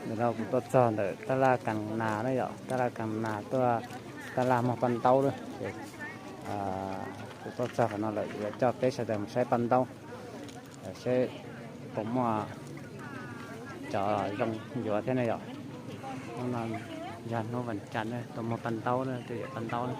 Ntawm no kuv tuaj txog ntawm tab laj Kas Nas na yom, tab laj Kas Nas tuaj, tab laj muag paj ntaub na. Ces kuv tuaj txog qhov no lawm, yuav coj peb sawv daws mus saib paj ntaub, seb puas muaj cov zoo yuav thiab ne yom. Hnub no yog hnub vas cas na, tuaj muag paj ntaub na, tuaj yuav paj ntaub na.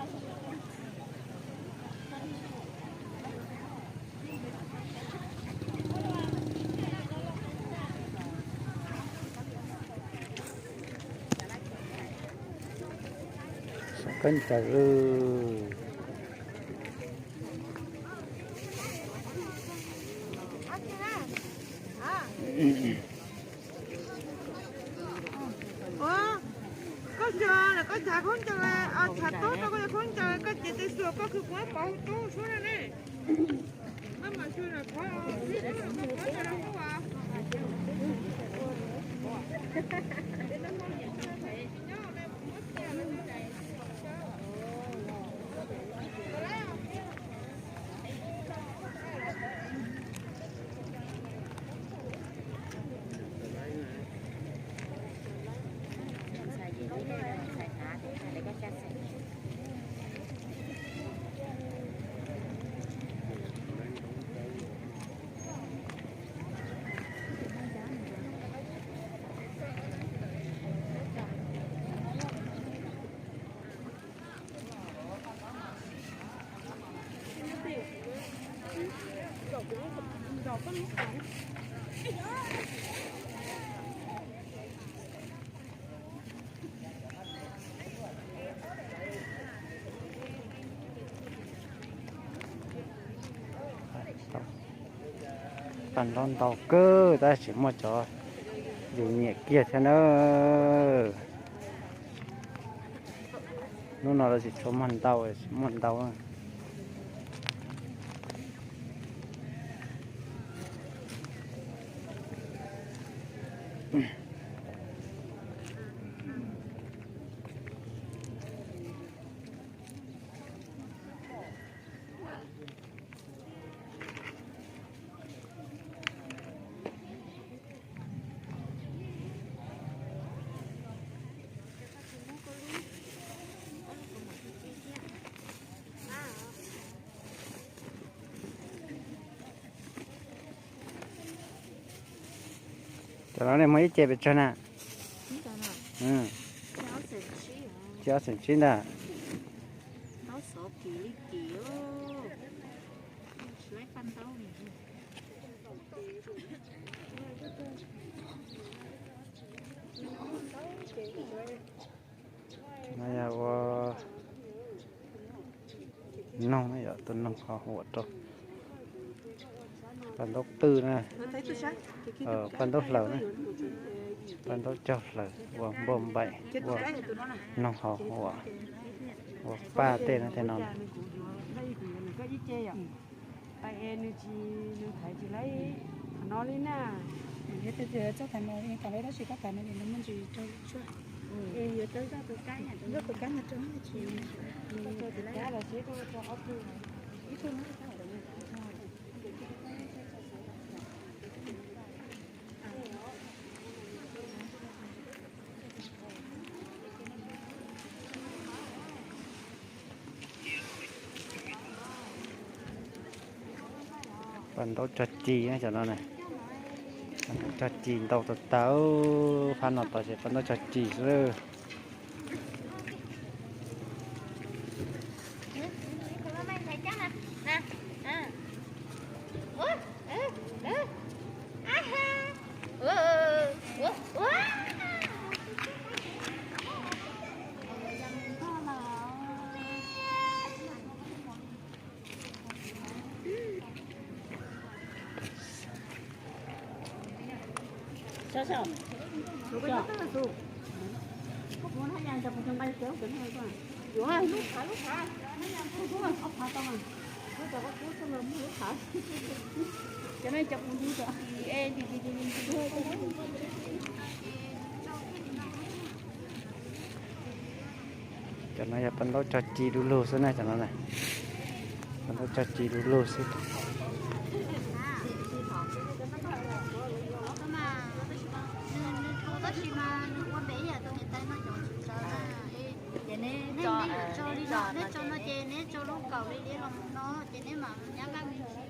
Koj ncaws. Koj xyov koj tshav khaub ncaws, tshav tob rau koj cov khaub ncaws, koj cev tes xuas koj khwv kuv pov hauv tub suab na ne. Paj ntaub ntau kawg tab sis muaj cov yus nyiam kiag thiab na. Hnub no lawv tsis tshua muag ntau, tsis muaj ntau. Cov no nej muaj ib ce pes tsawg na? Ces ob xeem tsib ntag. No yog ua noog, yog tus noog ho huam rau. Paj ntaub twj na, paj ntaub hlaws na, paj ntaub cog hlaws ua npauj npaim, ua noog ho huam, ua paj tej no tej no. Nws tsis, nws thaiv tsis laib qhov no li na. Txoj thaiv no li tas lawm tab sis koj thaiv no ces nws muaj ntsis rau tshuaj. Yuav rau zoj tus kab, zoj tus kab no rau tsis, tus kab los seb koj rau ob tug, ib tug no. Paj ntaub cog ci na cov no na. Paj ntaub cog ci ntau tag tag, phab no tod ces paj ntaub cog ci xwb. Cov no yog paj ntaub cog ci du lug xwb na, cov no na. Paj ntaub cog ci du lug xwb. Tab sis mas nws ua npe yam tus niam tais no cov tsis txawv na. Ces neb, neb tso li no, neb tso no ces neb tso lub kaum li li los no ces neb mam nyab nqaij me ntsis.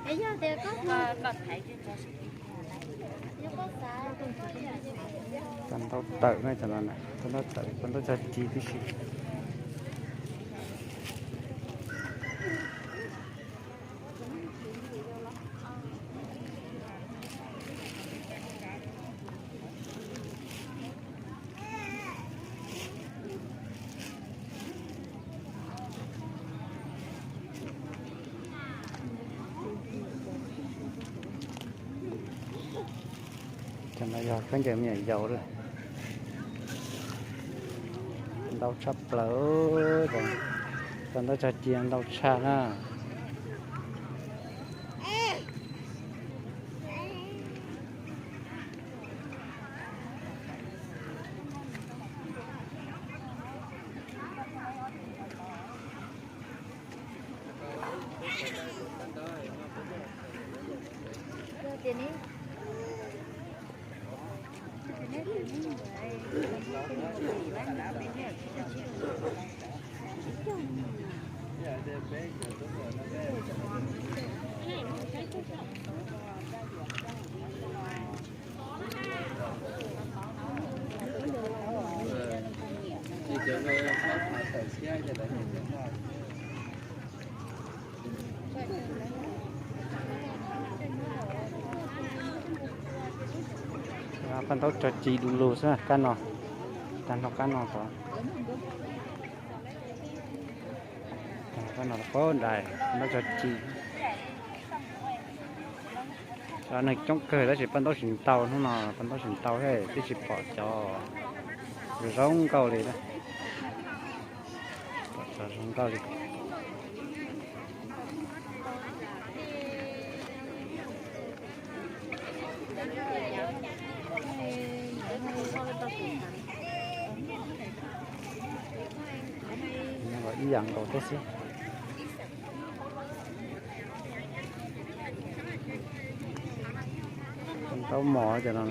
Es yog tias koj, koj thaiv, yog koj xav. Paj ntaub tawm ne, cov no paj ntaub tawm, paj ntaub tso ci tib si. Cov no yog khaub ncaws me nyuam yaus lawm. Ntau tshaj plaws, cov ntawd tso ci ntau tshaj na. Paj ntaub tso ci du lug xwb kab no, tag nrho kab no tod. Kab no paub ntais paj ntaub tso ci. Cov neeg coob kawg tab sis paj ntaub tsis ntau, hnub no paj ntaub tsis ntau thiab twb tsis pom cov zoo nkauj li. Pom cov zoo nkauj li. Ib yam nkaus thiab xwb. Paj ntaub mos cov no.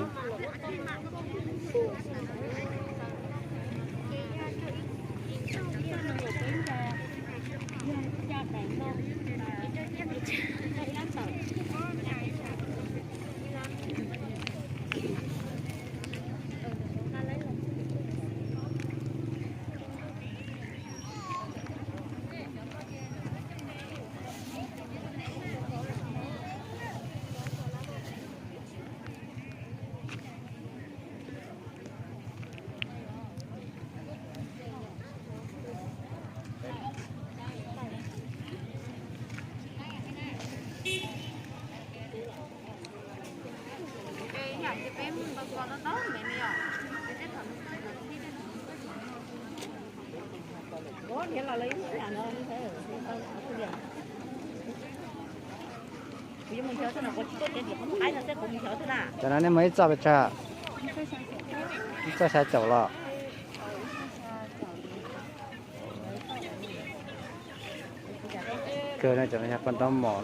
Cov no nej muaj ib txoj pes tsawg? Ib txoj xya caum los? Kawg no cov no yog paj ntaub mos.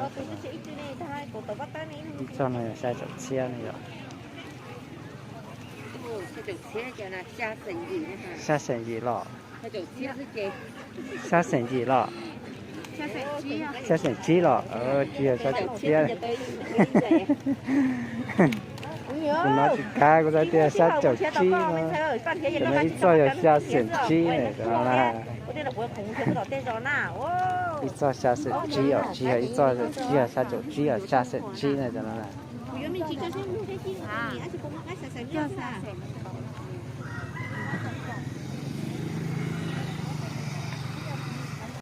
Ib txoj no yog xya caum txhiab no yog. Xya xeem yim los? Xya xeem yim los? Xya xeem tsib los? Tsis yog xya caum txhiab. Kuv hnov tsis kav, kuv xav tias xya caum tsib no. Cov no ib txoj yog xya xeem tsib ne, cov no na. Ib txoj xya xeem tsib os, tsis yog ib txoj, tsis yog xya caum tsib os, xya xeem tsib ne cov no na.